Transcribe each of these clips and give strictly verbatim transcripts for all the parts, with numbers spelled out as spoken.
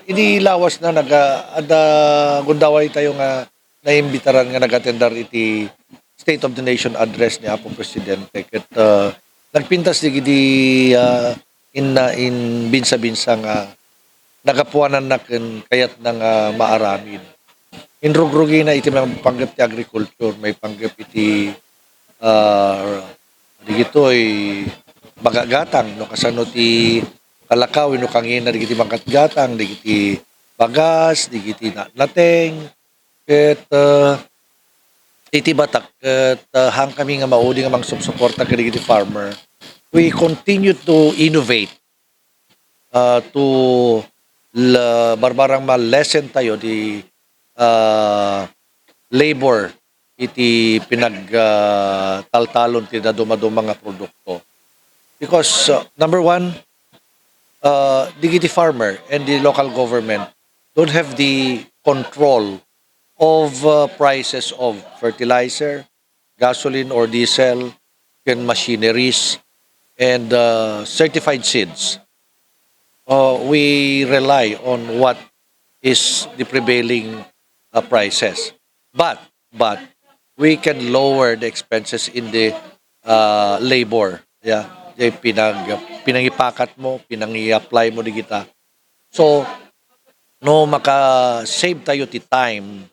idi lawas na naga-, adda gundaway tayo nga naimbitaran nga nag-attendar iti State of the Nation Address ni Apo Presidente. Ket, ah, nagpintas digidi, ah, inna in binsa-binsa nga nagapuananna ken kayatna nga maaramid. Inrugrugina iti maipanggep ti agriculture, maipanggep iti, ah, digitoy baga-gatang, no, kasano ti kalakaw, no, kangina digiti mangkatgatang, digiti bagas, digiti na-, nateng, ket, ah, iti batak, ket, ah, haan kami nga maudi nga mangsupsuporta kadagiti farmer. We continue to innovate, ah, to la-, barbarang ma-lessen tayo di, ah, labor iti pinag, ah, taltalon ti dadumaduma nga produkto. Because, ah, number one, ah, digiti farmer and the local government don't have the control of, uh, prices of fertilizer, gasoline or diesel, ken machineries, and, uh, certified seeds. Uh, we rely on what is the prevailing, uh, prices. But, but we can lower the expenses in the, uh, labor. Yeah. Jay pinag-, pinangipakat mo, pinangi-apply mo digita. So, no maka-save tayo ti time,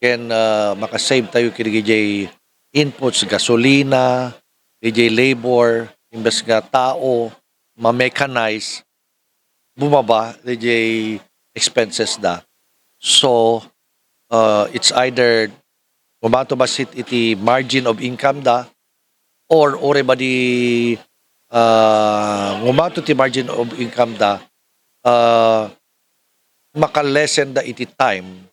ken, ah, maka-save tayo ken dijay inputs, gasolina, dijay labor, imbes nga tao, ma-mechanize, bumaba dijay expenses da. So, ah, it's either gumato bassit iti margin of income da, or uray ba di, ah, gumato ti margin of income da, ah, maka-lessen da iti time.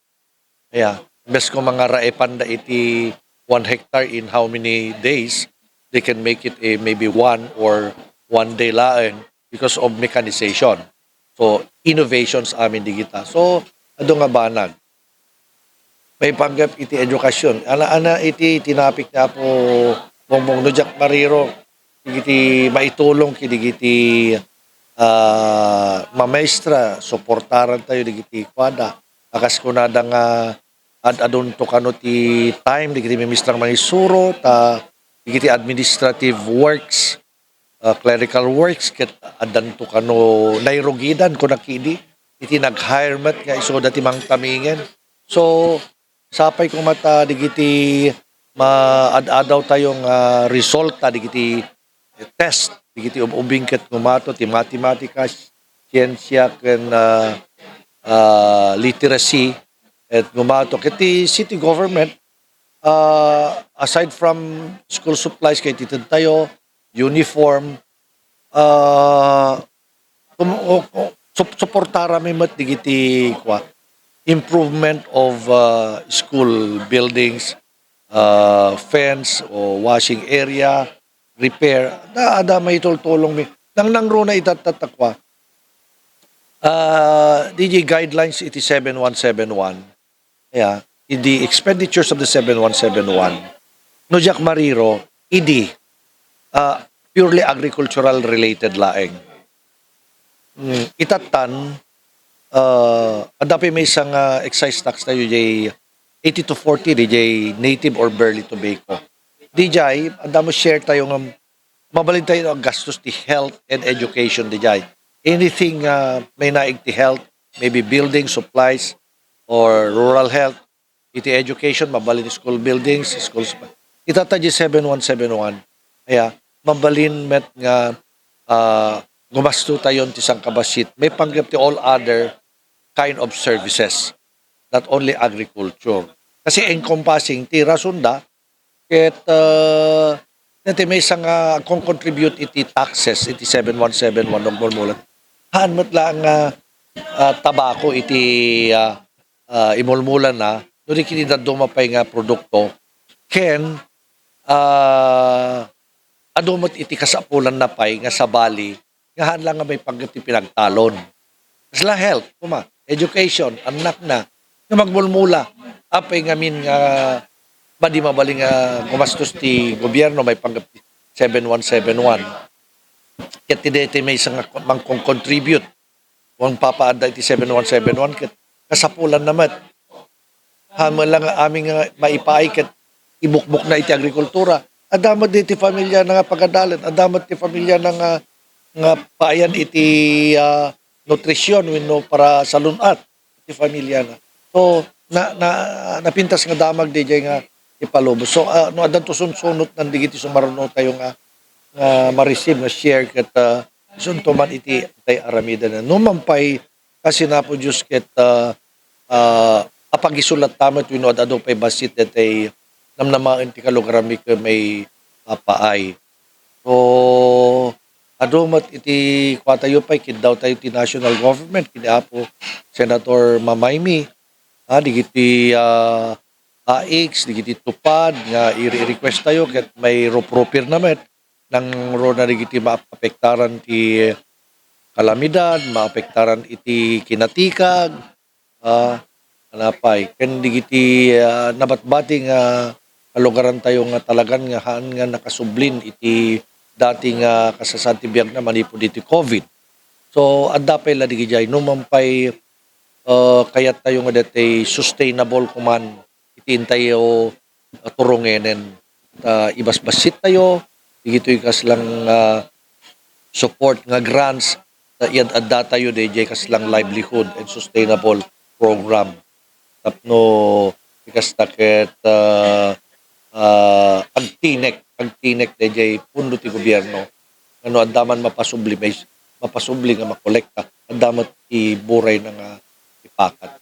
Yeah. Imbes ko mangaraepan da iti one hectare in how many days, they can make it a maybe one or one day laeng because of mechanization. So, innovations amin digita. So, adu nga banag. Maipanggep iti edukasyon. Ana, ana iti tinapik ni Apo Bongbong, no diak mariro, digiti maitulong kadagiti, ah, mamaestra, suportaran tayo digiti kuada. A kas kunada nga ad-adunto kano ti time, digiti mamaestrang mangisuro, ta digiti administrative works, ah, clerical works, ket addanto kano nairugidan, kuna kidi, iti nag-hire met nga isuda ti mangtamingen. So, sapay koma ta digiti maad-adaw tayo nga resulta digiti test, digiti ub-ubing ket gumato ti matematika, siensia, ken, ah, ah, literacy, et gumato. Ket ti city government, ah, aside from school supplies, ket ited tayo, uniform, ah, tum-, o, o, sup-, suportarami met digiti, kua, improvement of, ah, school buildings, ah, fence o washing area, repair. Ada, ada maitultulongmi. Nangnangruna itatta ta kua. Ah, D J guidelines iti seven one seven one. Yeah, in the expenditures of the seven one seven one, no diak mariro, idi, ah, purely agricultural related laeng. Mm, itattan, ah, adda pay maysa nga excise tax tayo, jay eighty to forty, di jay native or barley tobacco. Di jay, adda mo share tayo nga mabalin tayo aggastos ti health and education, di jay. Anything, ah, mainaig ti health, maybe building, supplies, or rural health, iti education, mabalin school buildings, school sup-, itatta di seven one seven one. Aya, mabalin met nga, ah, gumasto tayon ti sangkabassit. Maipanggep ti all other kind of services, not only agriculture. Kasi encompassing ti rason da, ket, ah, ti maysa nga agkon-contribute iti taxes, iti seven one seven one, nagmulmulat. Haan met laeng nga, ah, tabako iti, ah, ah, imulmulanna, no di ket ti dadduma pay nga produkto, ken, ah, adu met iti kasapulanna pay nga sabali, nga haan laeng nga maipanggep ti pinagtalon. Kasla health, koma, education, annakna, nga magmulmula. Apay ngamin nga madi mabalin nga gumastos ti gobierno, maipanggep ti seven one seven one. Ket ti daytoy maysa nga mangkon-contribute. wan papaadda iti seven one seven one ket kasapulanna met. Haan met lang amin nga maipaay ket ibukbokna iti agrikultura. Adda met dagiti familiana nga pagadalen, adda met ti familiana nga, nga paayan iti, ah, nutrisyon wenno para salun-at ti familiana. So, na, na, napintas nga damag daydiay nga ipalubos. So, ah, no, addanto sunsunotnan dagiti sumarunotayo nga, nga ma-receive nga share ket, ah, isunto man iti tay aramiden. No man pay, kas ni Apo Dios ket, ah, ah, apagisulat ta met wenno ad-adu pay bassit daytay namnamaen ti kalugaranmi ket maipaay. So, adu met iti kuatayo pay, kiddawtayo ti national government, ken ni Apo Senator Mamaymi, ah, dagiti, ah, AICS, dagiti TUPAD nga iri-request tayo ket mairupruperna met, nangruna dagiti maapektaran ti kalamidad, maapektaran iti kinatikag, ah, napay, ken dagiti, ah, nabatbati nga kalugarantayo nga talagan nga haan nga nakasublin iti dati nga kasasaad ti biagna manipud iti COVID. So, adda pay la dagijay. No man pay, ah, kayattayo nga daytay sustainable koman iti intayo, ah, turungenen. Ta ibasbassittayo, dagitoy kaslang, ah, support nga grants, ta iyad-addatayo daydiay kaslang livelihood and sustainable program. Tapno ti kasta ket, ah, ah, agtinek, agtinek daydiay pundo ti gobierno. Nga no adda man mapasubli, may mapasubli nga makolekta, adda met iburayna nga ipakat.